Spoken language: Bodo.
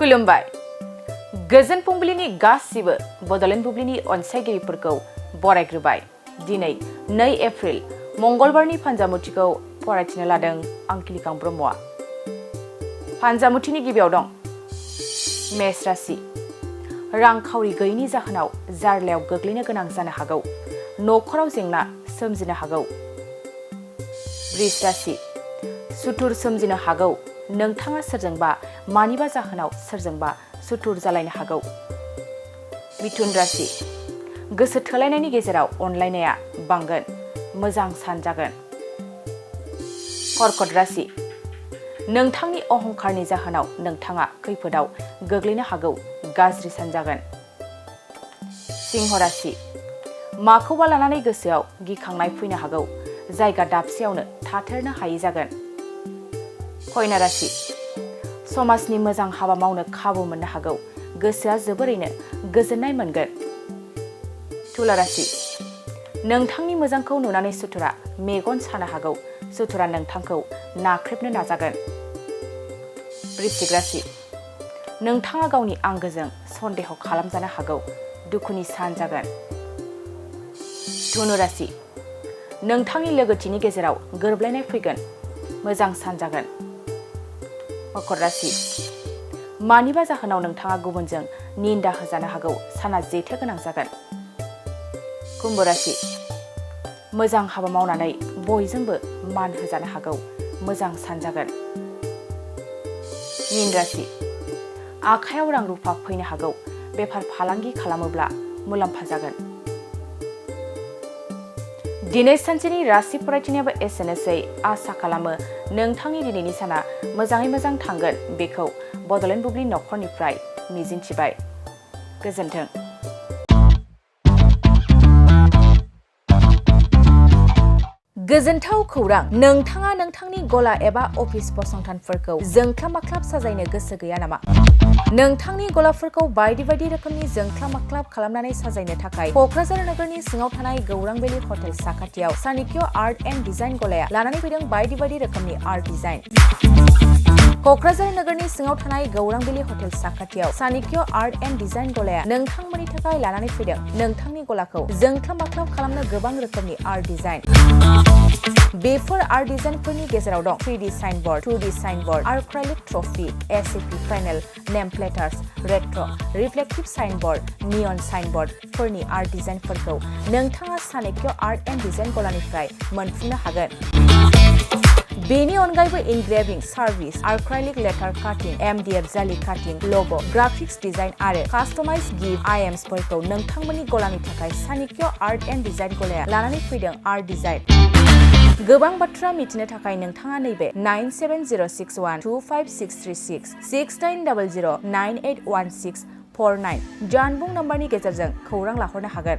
खुलुमबाय गोजोन फुंबिलिनि गासिबो बड'लेण्ड बुब्लिनि अनसायगिरिफोरखौ बरायग्रोबाय। दिनै 2 एप्रिल मंगलबारनि फानजामुथिखौ फरायथिनो लादों आं किलिकां ब्रह्मआ। फानजामुथिनि गिबियाव दं मेष राशि। रांखावरि गैयैनि जाहोनाव जार्लायाव गोग्लैनो गोनां जानो हागौ। न'खराव जेंना सोमजिनो हागौ। वृष राशि। सुथुर सोमजिनो हागौ। नोंथाङा सोरजोंबा मानिबा जाहोनाव सोरजोंबा सुथुर जालायनो हागौ। मिथुन राशि। गोसो थोलायनायनि गेजेराव अनलायनाया बांगोन। मोजां सान जागोन। कर्कट राशि। नोंथांनि अहंकारनि जाहोनाव नोंथाङा खैफोदाव गोग्लैनो हागौ। गाज्रि सान जागोन। सिंह राशि। माखौबा लानानै गोसोआव गिखांनाय फैनो हागौ। जायगा दाबसेयावनो थाथेरनो हायै जागोन। कन्या राशि। समाजनि मोजां हाबा मावनो खाबु मोननो हागौ। गोसोआ जोबोरैनो गोजोननाय मोनगोन। तुला राशि। नोंथांनि मोजांखौ नुनानै सुथुरा मेगन सानो हागौ। सुथुरा नोंथांखौ नाख्रेबनो नाजागोन। वृश्चिक राशि। नोंथाङा गावनि आंगोजों सन्देह खालामजानो हागौ। दुखुनि सान जागोन। धनु राशि। नोंथांनि लोगोथिनि गेजेराव गोरोबलायनाय फैगोन। मोजां सान जागोन। मकर राशि। मानिबा जाहोनाव नोंथाङा गुबुनजों निन्दा होजानो हागौ। साना जेथो गोनां जागोन। कुम्भ राशि। मोजां हाबा मावनानै बयजोंबो मान होजानो हागौ। मोजां सान जागोन। मीन राशि। आखायाव रां रुफा फैनो हागौ। बेफार फालांगि खालामोब्ला मुलाम्फा जागोन। दिनै सानसेनि राशि फरायथिनायाबो एसेनोसै। आसा खालामो नोंथांनि दिनैनि साना मोजाङै मोजां थांगोन। बेखौ बड'लेण्ड बुब्लि नखरनिफ्राय मिजिंथिबाय। गोजोन्थों। गोजोनथाव खौरां! नोंथाङा नोंथांनि गला एबा अफिस फसंथानफोरखौ जोंख्लाब माख्लाब साजायनो गोसो गैया नामा? नोंथांनि गलाफोरखौ बायदि बायदि रोखोमनि जोंख्लाब माख्लाब खालामनानै साजायनो थाखाय क'क्राझार नोगोरनि सिङाव थानाय गौरां भेलि हटेल साखाथियाव चाणक्य आर्ट एन्ड डिजाइन गलाया लानानै फैदों बायदि बायदि रोखोमनि आर्ट डिजाइन। क'क्राझार नोगोरनि सिङाव थानाय गौरां भेलि हटेल साखाथियाव चाणक्य आर्ट एन्ड डिजाइन गलाया नोंथांमोननि थाखाय लानानै फैदों नोंथांनि गलाखौ जोंख्लाब माख्लाब खालामनो गोबां रोखोमनि आर्ट डिजाइन। बेफोर आर्ट डिजाइनफोरनि गेजेराव दं 3D signboard, 2D signboard, acrylic trophy, SAP panel, name plates, retro', reflective signboard, neon साइनबोर्डफोरनि आर्ट डिजाइनफोरखौ नोंथाङा चाणक्य आर्ट एन्ड डिजाइन गलानिफ्राय मोनफुंनो हागोन। बेनि अनगायैबो इनग्रेभिं सार्भिस, आर्क्राइलिक लेटार काटिं, MDF जालि काटिं, लग', ग्राफिक्स डिजाइन आरो कास्टमाइज गिफ्ट आइटेम्सफोरखौ नोंथांमोननि गलानि थाखाय चाणक्य आर्ट एन्ड डिजाइन गलाया लानानै फैदों आर्ट डिजाइन। गोबां बाथ्रा मिथिनो थाखाय नोंथाङा नैबे 9706125636 6900981649 जानबुं नम्बरनि गेजेरजों खौरां लाहरनो हागोन।